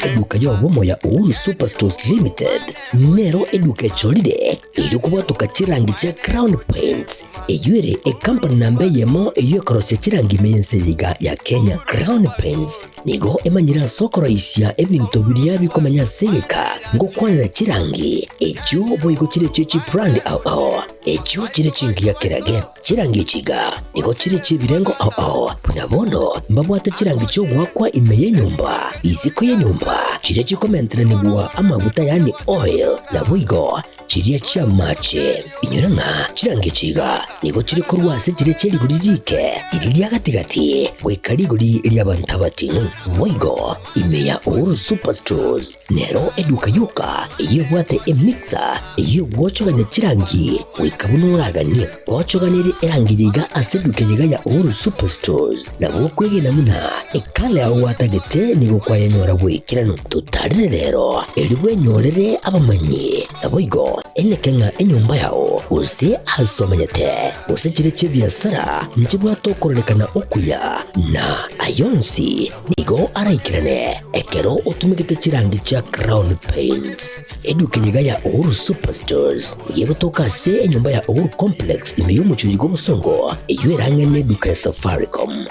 Eduka y'obomo ya Uhuru Superstores Limited nero eduka echorire erio kobwatoka chirangi chia Crown Paints, eyio ere ekampani namba eyemo eyio ekorosia chirangi ime y'ense eye iga ya Kenya. Crown Paints nigo emanyire ase okoroisia ebinto biria bikomenya ase egeka ngokwanera chirangi echio boigo chire chie chibrand ao ao echio chire chingiya kerage. Chirangi echi iga nigo chire chi'ebirengo ao ao, buna bono mbabwate chirangi chi'ogoakwa ime y'enyomba, isiko y'enyomba, chiria chikomenteranigwa amaguta yaani oil, naboigo chiria chi'amache. Inyora ng'a chirangi echi iga nigo chire korwa ase chiria chie rigori riike, riria ria gati-gati, goika rigori ri'abanto abating'u. Boigo ime ya Uhuru Superstores Nero eduka yoka eyio ebwate emixer eyio egwochogania chirangi goika buna oraganie. Gwochoganirie erangi eye iga ase eduka eye iga ya Uhuru Superstores, nabo okwegena buna ekala yao gwatagete nigo kwayenyora bw'ekeranu. Totarere rero erio bwenyorere abamanyi, naboigo eneke ng'a enyomba yao gose ase omenyete gose chire chi'ebiasara nchibwate okororekana okuya, na ayonsi Nigo araikerane ekero otumegete chirangi chia Crown Paints. Eduka eye iga ya Uhuru Superstores nigo egotoka ase enyomba ya Uhuru Complex ime y'omochie oyo bw'obosongo eyio ere ang'e n'eduka ya Safaricom.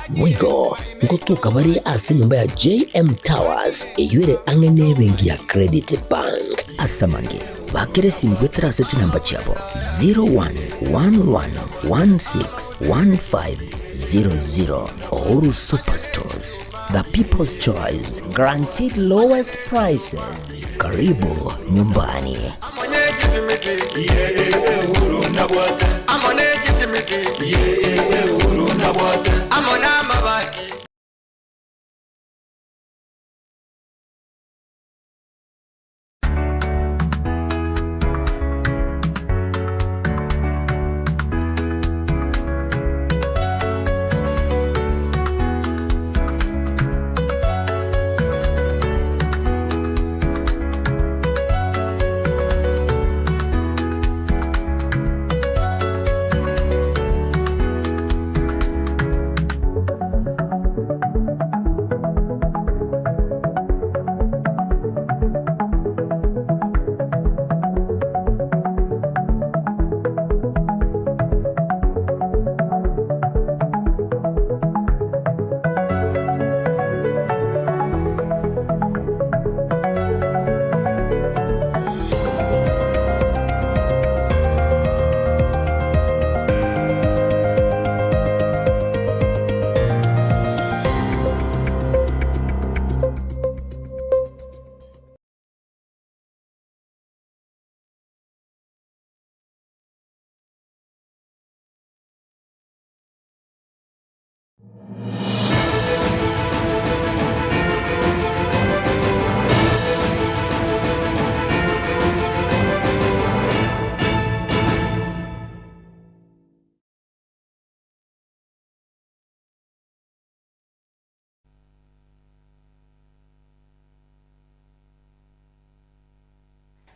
Boigo ngotoka bare ase enyomba ya JM Towers eyio ere ang'e n'ebenki ya Credit Bank. Ase amange, bakera esimi goetera ase chinamba chiabo 0111161500. Uhuru Superstores, the people's choice, guaranteed lowest prices. Karibu nyumbani.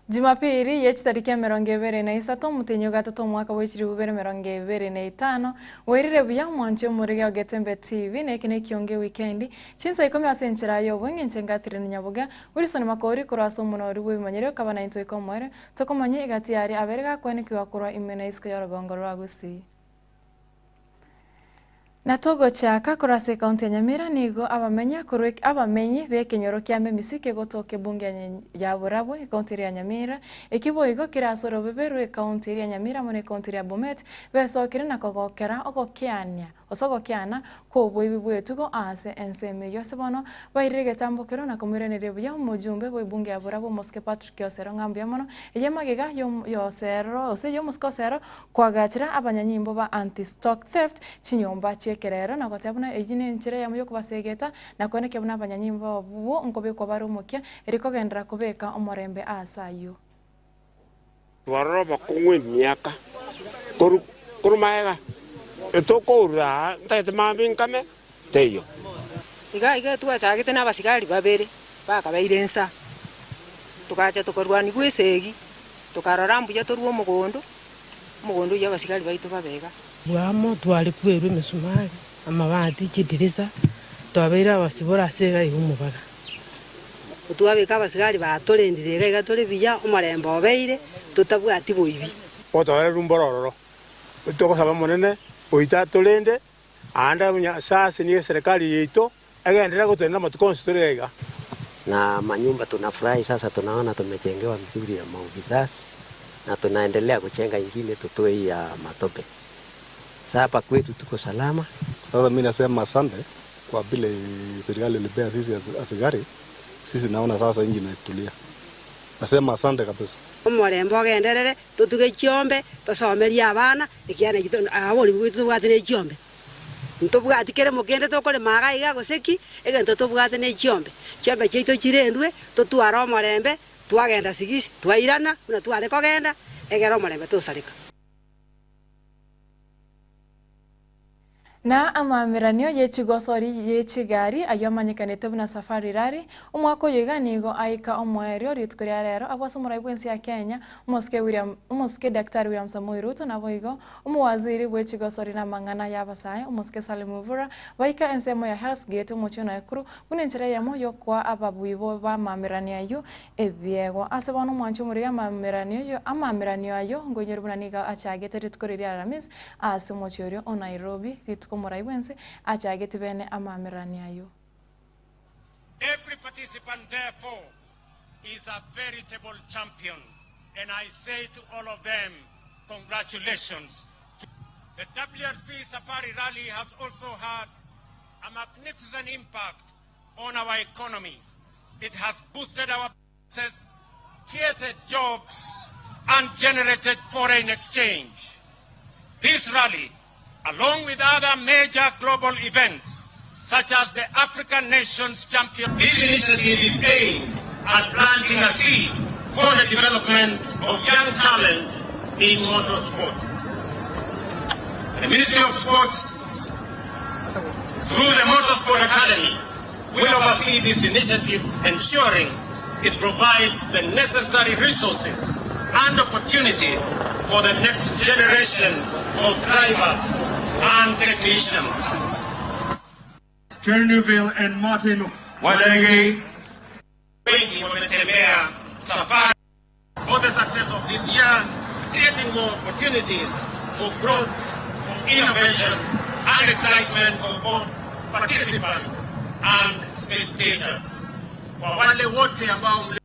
Jumapili ye chitariki 29 omotienyi o gatato omwaka bwe chilifu bibere 25, bwairire buya omwanchi omorege o Getembe TV na eke nekionge ewikendi, chinsa ikomi ase enchera y'obong'e inche Catherine Nyaboga, Wilson Makori korwa ase omonori bw'ebimanyerero kaba naintwe ika omoerio, tokomanya egati yaria abere gakwenekigwa korwa ime na isiko y'orogongo rwa Gusii. Na togochaka korwa ase ekaunti ya Nyamira nigo abamenya korwa abamenyi b'ekenyoro kia Memisi kegotoka ebunge ya ya Burabwe ekaunti eria ya Nyamira, eki boigo kere ase orobebe rw'ekaunti eria ya Nyamira amo n'ekaunti eria ya Bomet, besokire na kogokera ogokeania gose ogokeana kw'oboibi bw'etugo aase ensemo eyio. Ase bono bairire egetambokero na komoiraneria buya omojumbe bw'ebunge ya Burabwe omosike Patrick Osero ng'a mbuya mono eye magega y'oserro gose y'omosike Osero Koagachera abanyanyimbo ba Anti-Stock Theft chinyomba chi'ekerero na goteba buna eyio nenchera eyemo y'okobasegeta na koenekia buna abanyanyimbo abwo nkobekwa bare omokia erio kogenderera kobeka omorembe aase ayio. Twarora obokong'u emiaka korwa magega, etokourera aa ntagete mambia nkame teiyo. Iga iga twachagete nabasigari babere bakabeire insa, togacha tokarwanigwa esegi. Tokarora mbuya torue omogondo, omogondo oyio abasigari baito babega. Bwamo tware kwerwa emesumari, amabati, chidirisa. Twabeire abasibore ase iga iga omobaga. Twabeka abasigari batorendire iga iga tore buya, omorembe obeire, totabwati boibi. Otoereru mbore ororo, togosaba Omonene oito atorende, aande Nyasae ase nigo eserekari yaito egenderere gotorenda amatuko onsi tore iga iga. Na manyumba tunafurahi sasa tunaona tumechengewa mzuri ya maofisas na tunaendelea kuchenga ingine tutoe hii ya matope. Sa hapa kwetu tuko salama. Sasa mi nasema asante kwa vile serikali ilipea sisi askari, sisi naona sasa nchi imetulia. Nasema asante kabisa. Omorembe ogenderere, totuge chiombe, tosomerie abana, ekiagera inki oborimo bwaito tobwate ne chiombe. Ntobwati keremo kende tokorema iga iga gose ki, egento tobwate ne chiombe. Chiombe chiaito chirendwe, totware omorembe, twagenda sigisi, twairana buna tware kogenda, egere omorembe tosareka. Na amaameranio ye chigosori ye chigari ayio amanyekanete buna Safari Rally, omwaka oyo iga nigo aika omoerio rituko ria rero abwo ase omorai bw'ense ya Kenya, Omosike William Omosike Daktari William Samoei Ruto naboigo omowaziri bwe chigosori na amang'ana y'abasae Omosike Salim Mvurya baika ensemo ya Hell's Gate omochie o Nakuru buna enchera eyemo y'okoa ababui bo b'amaameranio ayio Ebiegwa. Ase bono omwanche omoriri amameranio amameranio ayio nkoinyore buna nigo achagete rituko riria Aramisi ase omochie oria o Nairobi, rituko omorai bwensi achageti bene amameranio ayio. Every participant therefore is a veritable champion and I say to all of them congratulations. The WRC Safari Rally has also had a magnificent impact on our economy. It has boosted our businesses, created jobs, and generated foreign exchange. This rally, along with other major global events, such as the African Nations Champion. This initiative is aimed at planting a seed for the development of young talent in motorsports. The Ministry of Sports, through the Motorsport Academy, will oversee this initiative, ensuring it provides the necessary resources and opportunities for the next generation of drivers and technicians. Chernuville and Martin Wadege. Wengi wametembea safari for the success of this year, creating more opportunities for growth, for innovation and excitement for both participants and spectators. Kwa wale wote ambao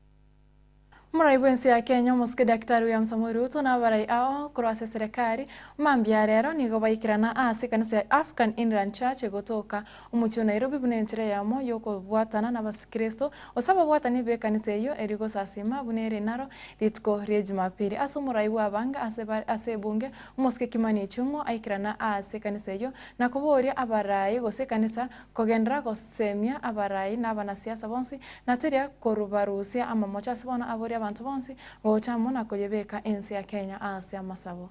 Omorai bw'ense ya Kenya omosike Daktari William Samoei Ruto na abarai ao korwa ase eserekari, mambia rero nigo baikerana ase ekanisa ya African Inland Church egotoka omochie o Nairobi buna enchera eyemo y'okobwatana n'abasikristo gose ababwatani b'ekanisa eyio eri gosasima buna ere naro rituko rie Jumapili. Ase omorai bw'abange ase ase ebunge omosike Kimani Ichung'wa aikerana ase ekanisa eyio na koboria abarai gose ekanisa Kogenderera gosemia abarai na abanasiasa bonsi, na teria korubarusia amamocho ase bono aborie abanto bonsi gocha amo na koyebeka ense ya Kenya ase amasabo.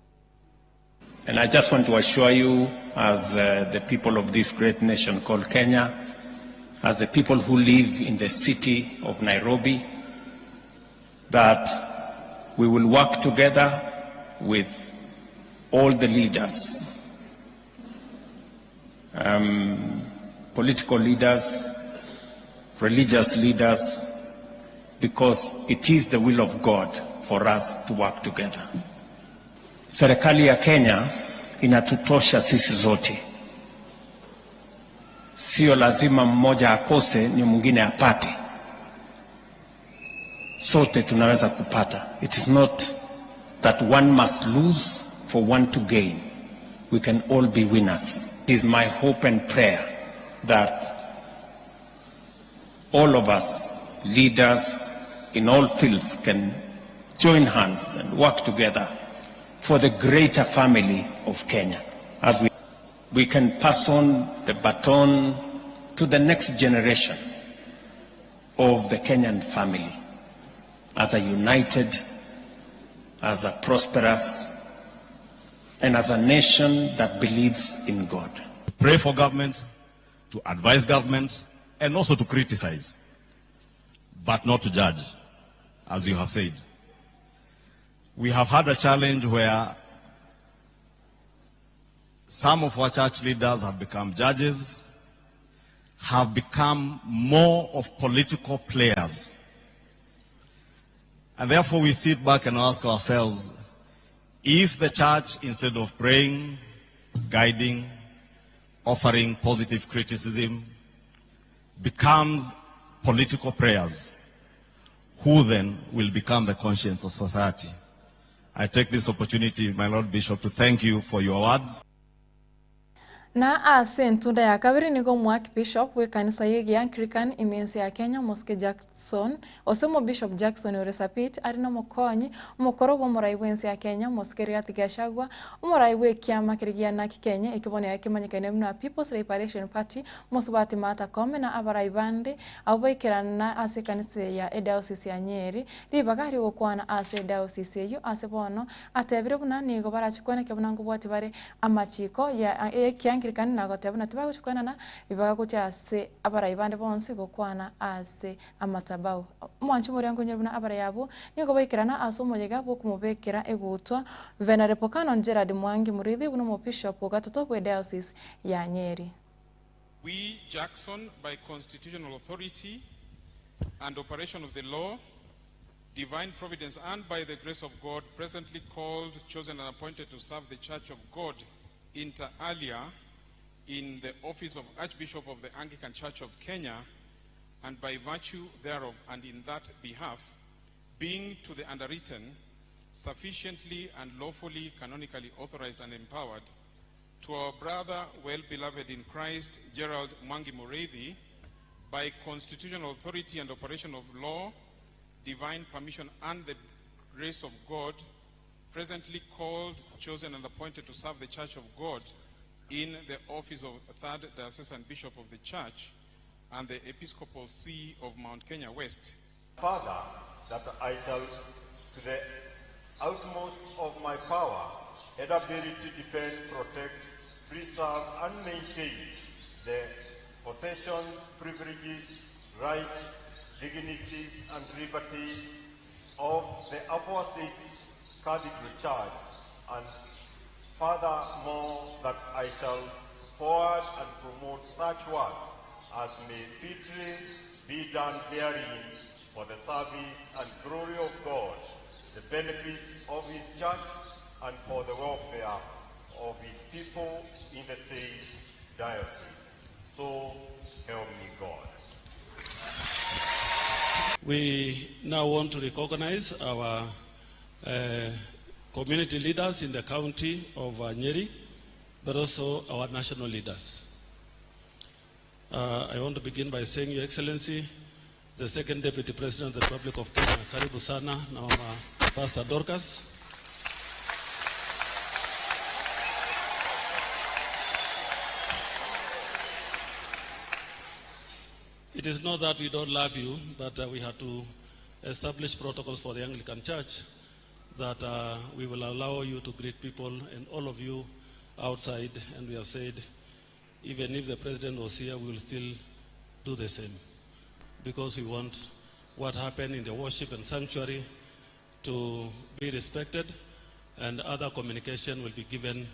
And I just want to assure you as the people of this great nation called Kenya, as the people who live in the city of Nairobi, that we will work together with all the leaders um, political leaders, religious leaders, because it is the will of God for us to work together. Serikali ya Kenya inatutosha sisi zote, sio lazima mmoja akose ni mwingine apate. Sote tunaweza kupata. It is not that one must lose for one to gain. We can all be winners. It is my hope and prayer that all of us, leaders in all fields, can join hands and work together for the greater family of Kenya. As we can pass on the baton to the next generation of the Kenyan family as a united, as a prosperous, and as a nation that believes in God. Pray for governments, to advise governments, and also to criticize, but not to judge, as you have said. We have had a challenge where some of our church leaders have become judges, have become more of political players. And therefore we sit back and ask ourselves, if the church, instead of praying, guiding, offering positive criticism, becomes political prayers, who then will become the conscience of society? I take this opportunity, my Lord Bishop, to thank you for your words. Na ase entunda ya kabere nigo Omoakibishop bw'ekanisa y'Egiangrican ime ense ya Kenya Omosike Jackson ose Omobishop Jackson ore Sapit are nomokonyi omokoro bw'omorai bw'ense ya Kenya Omosike Rigathi Gachagua omorai bw'ekiama keria gia Narc Kenya ekio bono gekemanyekaine buna People's Liberation Party Omosubati Martha Koome na abarai bande abwo baikerana ase ekanisa ya Ediocese ya Nyeri ribaga ri'ogokwana ase ediocese eyio ase bono Atebire buna nigo barache kweneka buna nkobwatia bare amachiko ya ekiangirikani na goteba buna tibagochia kwenana ribaga gochia ase abarai bande bonsi gokwana ase amatabau. Omwanchi moria nkonyora buna abarai abwo nigo baikerana ase omoyega bw'okomobekera egutwa Venerable Canon Gerald Mwangi Muriithi buna omobishop ogatato bw'ediocese ya Nyeri. We, Jackson, by constitutional authority and operation of the law, divine providence, and by the grace of God, presently called, chosen, and appointed to serve the Church of God inter alia in the office of Archbishop of the Anglican Church of Kenya, and by virtue thereof and in that behalf, being to the underwritten, sufficiently and lawfully canonically authorized and empowered, to our brother, well-beloved in Christ, Gerald Mwangi Mureithi, by constitutional authority and operation of law, divine permission and the grace of God, presently called, chosen, and appointed to serve the Church of God in the office of third diocesan bishop of the church and the Episcopal See of Mount Kenya West. Father, that I shall, to the utmost of my power and ability, defend, protect, preserve, and maintain the possessions, privileges, rights, dignities, and liberties of the aforesaid Cathedral Church, and furthermore that I shall forward and promote such works as may fitly be done therein for the service and glory of God, the benefit of his church, and for the welfare of his people in the same diocese. So help me God. We now want to recognize our uh, community leaders in the county of uh, Nyeri, but also our national leaders. Uh, I want to begin by saying, Your Excellency, the second Deputy President of the Republic of Kenya, karibu sana na Mama Pastor Dorcas. It is not that we don't love you, but uh, we had to establish protocols for the Anglican Church that uh, we will allow you to greet people and all of you outside. And we have said, even if the president was here, we will still do the same because we want what happened in the worship and sanctuary to be respected and other communication will be given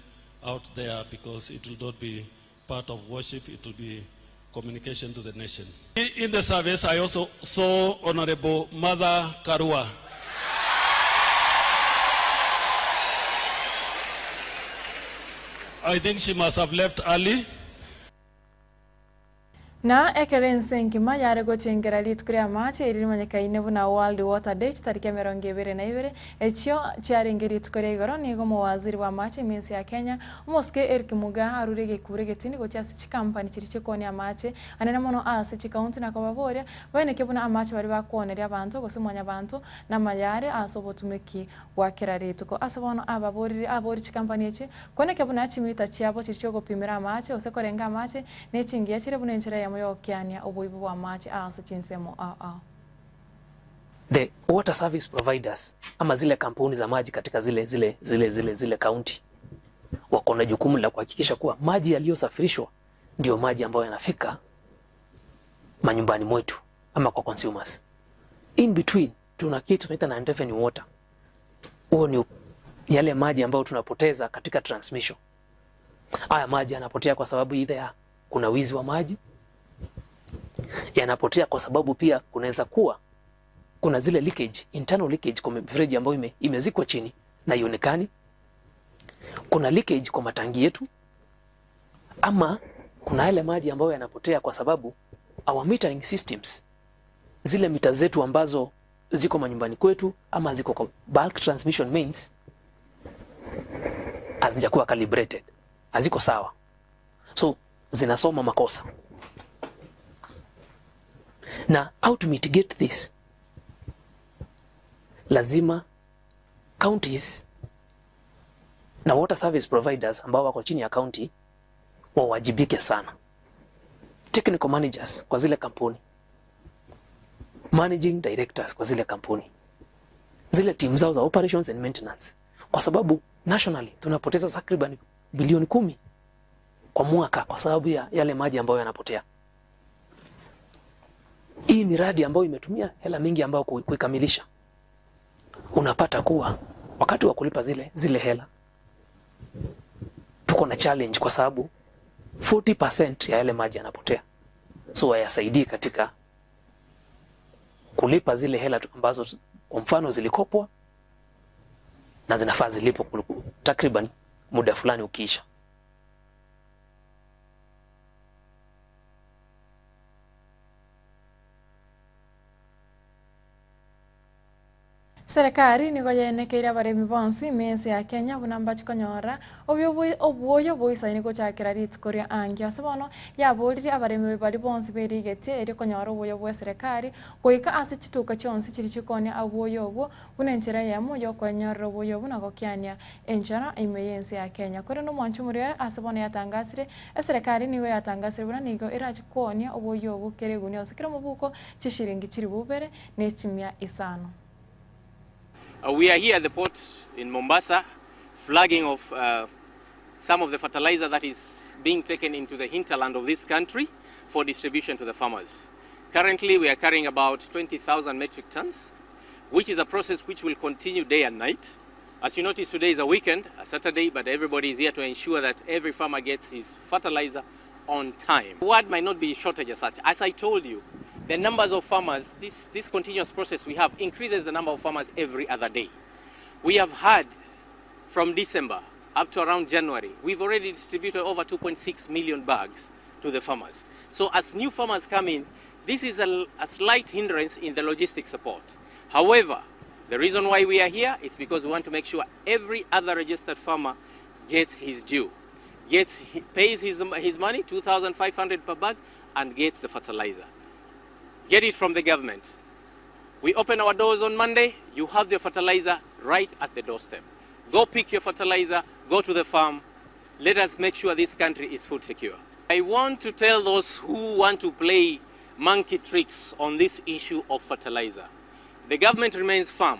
out there because it will not be part of worship, it will be communication to the nation. In the service, I also saw Honorable Mother Karua. I think she must have left early. Na ekero ense enkima yare gochengera rituko ri'amache eri rimanyekaine buna World Water Day chitariki emerongo ebere na ibere, echio chiarenge rituko ria igoro, nigo omowaziri bw'amache ime ense ya Kenya, omosike Eric Mugaa arure egekuro egetindi gochia ase chikampani chiria chikoonia amache anene mono ase chikaunti na kobaboria baeneke buna amache baria bakooneria abanto gose mwanyabanto namayare ase obotumeki bwa kera rituko. Ase bono ababorire abori chikampani echi kweneke buna chimita chiabo chiri chi'ogopimera amache gose korenga amache ne chingiya chire buna enchera eyemo y'ogokeania oboibi bw'amache ase chinsemo ao ao. The water service providers ama zile kampuni za maji katika zile zile zile zile zile kaunti wako na jukumu la kuhakikisha kuwa maji yaliyosafirishwa ndio maji ambayo yanafika manyumbani mwetu ama kwa consumers. In between tuna kitu tunaita non-revenue water. Huo ni yale maji ambayo tunapoteza katika transmission. Haya maji yanapotea kwa sababu either ya kuna wizi wa maji Yanapotea kwa sababu pia kunaweza kuwa kuna zile leakage, internal leakage kwa mifereji ambayo ime, imezikwa chini na ionekani. Kuna leakage kwa matangi yetu, ama kuna yale maji ambayo yanapotea kwa sababu our metering systems, zile mita zetu ambazo ziko manyumbani kwetu ama ziko kwa bulk transmission mains hazijakuwa calibrated, haziko sawa, so zinasoma makosa. Na how to mitigate this, lazima counties na water service providers ambao wako chini ya county wawajibike sana, technical managers kwa zile kampuni, managing directors kwa zile kampuni, zile timu zao za operations and maintenance, kwa sababu nationally tunapoteza takriban bilioni kumi kwa mwaka kwa sababu ya yale maji ambayo yanapotea. Hii miradi ambayo imetumia hela mingi ambayo kuikamilisha, unapata kuwa wakati wa kulipa zile zile hela tuko na challenge kwa sababu 40% ya yale maji yanapotea, so hayasaidii katika kulipa zile hela ambazo kwa mfano zilikopwa na zinafaa zilipwe takriban muda fulani ukiisha. Serikali nigo yenekeire abaremi bonsi ime ense ya Kenya buna mbachi konyora obwoyo boisaine gochakera rituko ria angio. Ase bono yaboririe abaremi baria bonsi berigetie erio konyora oboyo bwa eserekari goika ase chituka chionsi chiria chikonia obwoyo obwo buna enchera eyemo yokoenyorera oboyo obwo na gokiania enchara ime y'ense ya Kenya. Korende omwancho omoria ase bono yatangasire eserekari nigo yatangasire buna nigo erache koonia oboyo obwo kera egunia gose kera omobuko chishiringi chilifu ibere ne chimia isano. Uh, we are here at the port in Mombasa, flagging off uh, some of the fertilizer that is being taken into the hinterland of this country for distribution to the farmers. Currently, we are carrying about 20,000 metric tons, which is a process which will continue day and night. As you notice, today is a weekend, a Saturday, but everybody is here to ensure that every farmer gets his fertilizer on time. Word might not be shortage as such. As I told you, the numbers of farmers, this, this continuous process we have increases the number of farmers every other day. We have had from December up to around January, we've already distributed over 2.6 million bags to the farmers. So as new farmers come in, this is a, a slight hindrance in the logistic support. However, the reason why we are here is because we want to make sure every other registered farmer gets his due, gets, pays his, his money, 2,500 per bag, and gets the fertilizer. Get it from the government. We open our doors on Monday, you have the fertilizer right at the doorstep. Go pick your fertilizer, go to the farm. Let us make sure this country is food secure. I want to tell those who want to play monkey tricks on this issue of fertilizer. The government remains firm.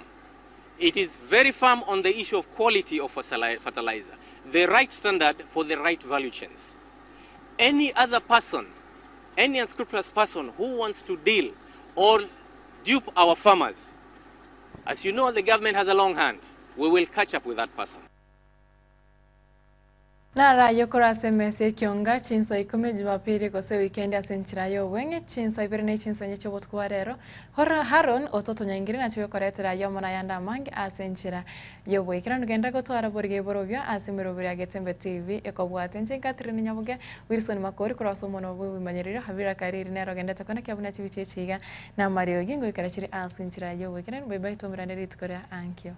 It is very firm on the issue of quality of fertilizer, the right standard for the right value chains. Any other person, any unscrupulous person who wants to deal or dupe our farmers, as you know, the government has a long hand. We will catch up with that person. Naro ayio korwa ase emesa y'ekionga chinsa ikomi Jumapili gose ewikendi ase enchera y'obweng'e chinsa ibere ne chinsa inye chi'obotuko bwa rero. Haron ototonyaingire nachio gokoretera ayio amo nayande amange ase enchera y'oboikeranu. Genda gotwara borige borobio ase emeroberi ya Getembe TV ekobwate inche Catherine Nyaboge, Wilson Makori korwa ase omonwa bw'oboimanyererio, Habira Kariri nere ogendete kona kia buna chibicha echi iga na amariogi ngoikera chire ase enchera y'oboikeranu. Bye bye twaumerane rituko ria ankio.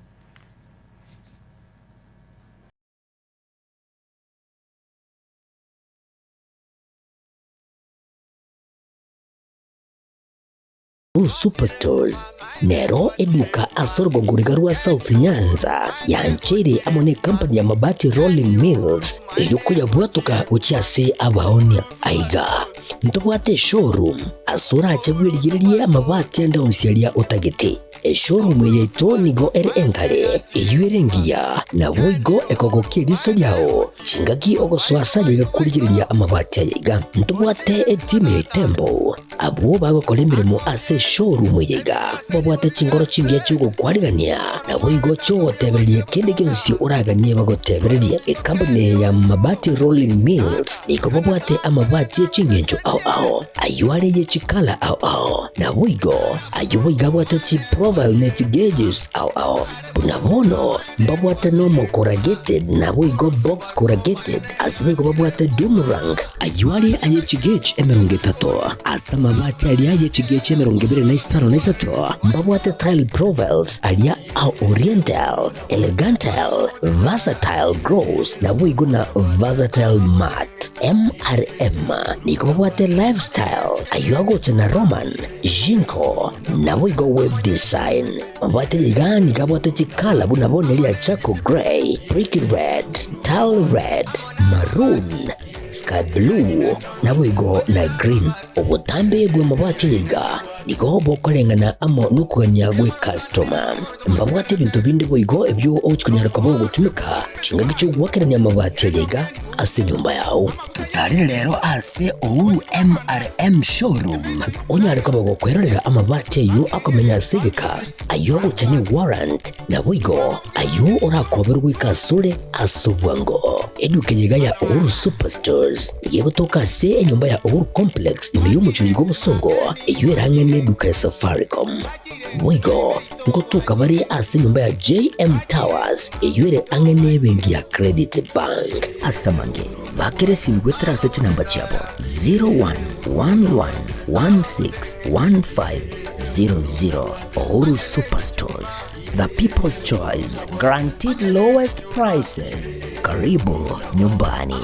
Superstores nero eduka ase orogongo riga rwa South Nyanza yancheire amo ne company ya Mabati Rolling Mills erio koyabwatoka gochia ase abaonia. Aiga ntobwate eshowroom ase orache bwerigererie amabati ande onsi aria otagete. Eshowroom eye yaito nigo ere enkare, eyio ere engiya, naboigo ekogokia eriso riao chingaki ogosoa ase aye iga korigereria amabati aya iga. Ntobwate etimu ya Itembo, abwo bagokora emeremo ase eshowroom eye iga, babwate chinkoro chingiya chi'ogokwarigania, naboigo chi'ogotebereria kende gionsi oraganie bagotebererie. Ekampuni eye ya Mabati Rolling Mills nigo babwate amabati e ching'encho. ao ao, ayio are ye chikala ao ao, naboigo ayio boigo abwate chiprofile ne chigeges ao ao. Buna bono mbabwate normal corrugated naboigo box corrugated, ase boigo babwate doomerang. Ayio are aye chigauge 30, ase amabati aria aye chigauge 25, mbabwate tile profiles aria a oriental, Elegantal, Versatile Gross, naboigo na Versatile Matte. MRM nigo babwate Lifestyle, ayio agocha na Roman, Jinko, naboigo Web Design. Mabwate iga nigo abwate chikala buna bono eria Charcoal Grey, Brick Red, Tile Red, Maroon, Sky Blue, naboigo na Green. Obotambe bw'amabati aya iga nigo bokoreng'ana amo nokogania gw'ekastoma. Mbabwate ebinto binde boigo ebio ogochia konyara koba ogotumeka chingaki chi'ogoakerania amabati aya iga ase enyomba yao. Totarere rero ase Uhuru MRM Showroom onyare koba gokwerorera amabati ayio akomenya ase egeka, ayio agocha ne warrant, Naboigo ayio orakoberwe goika asore ase obwango. Eduka eye iga ya Uhuru Superstores nigo egotoka ase enyomba ya Uhuru Complex ime y'omochie oyo bw'obosongo, eyio ere ang'e n'eduka ya Safaricom. Boigo ngotoka bare ase enyomba ya JM Towers eyio ere ang'e n'ebenki ya Credit Bank. Ase amange, bakera esimi goetera ase chinamba chiabo 0111161500. Uhuru Superstores, the people's choice, guaranteed lowest prices. Karibu nyumbani.